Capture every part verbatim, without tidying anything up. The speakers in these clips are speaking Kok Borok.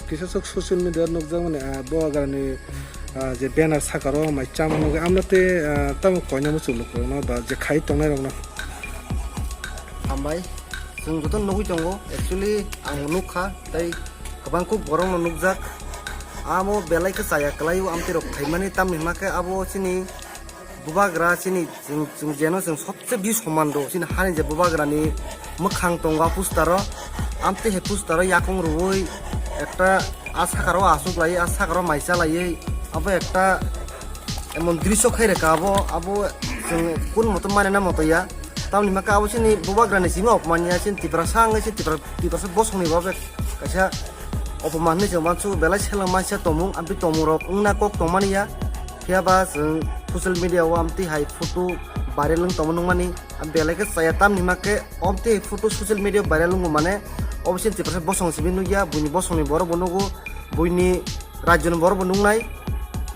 Kisa sok social media nukjakmani, ah, Bubagrani, ah, je banner sakaro mai chama nugwi amno tei, ah, tamo koina muchung lukurokno ba je khai tongnairokno. Hambai, chwng joto nugwi tongo, actually ang nukha, tei kwbang kuk borokno nukjak. Amo belai khe chaya kwlaio amtwi rok khaimani, tamni hwnba khe abo chini Bubagra chini chwng, chwng jeno chwng sobse bi soman do chini hani je Bubagrani mwkhang tongo a postero. Amtwi hai postero yakung rwui ekta a sakaro asuk lai, a sakaro maisa laiwi abo ekta emon drisyo khai rwkha abo, abo chwng kun moto manina moto ya. Tamni hwnba khe abo chini Bubagrani simi opman ya, chini Tiprasa wngwi chini Tipra, Tiprasa bosongni bo kaisa opman hinwi chwng uansukgo, belai seleng mansa tongmung, amtwi tongmungrok wngna kok tongmani ya. Phiya ba chwng social media o amtwi hai photo viral wng tongma nukmani, belai khe chaya, tamni hwnba khe amtwi hai photo social media o viral wngo mane, obo chini Tiprasa bosong simi nukya, buini bosongni borok bo nugo, buini rajyoni borok bo nuknai.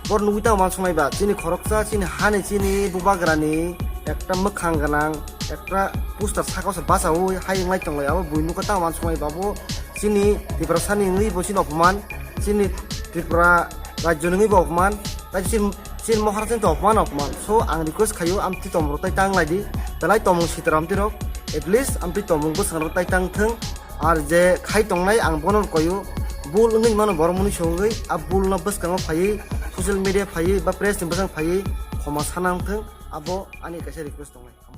Bor nugwi tamo uansuknai ba, chini khoroksa, chini hani, chini Bubagrani ekta mwkhang gwnang, ekta poster sakao se bachaui hai wnglai tonglai, abo bui nukha tamo uansuknai ba, bo chini Tiprasani wngwi bo chini opman, chini Tripura rajyoni wngwi bo opman, tai chini, chini mohara chini to opman, opman. So ang request khaio, amtwi tongmungrok tai tang lai di, belai tongmung sitra amtwi rok, at least amtwi tongmung bwskangrok tai tang thung. Ar je khai tongnai ang bono koyo, bul wngwi mano borok mwnwi songwi, a bul no bwskango phaiwi, social media phaiwi ba press ni bwskango phaiwi khoma sana wngthung, abo ani kaisa request tongnai.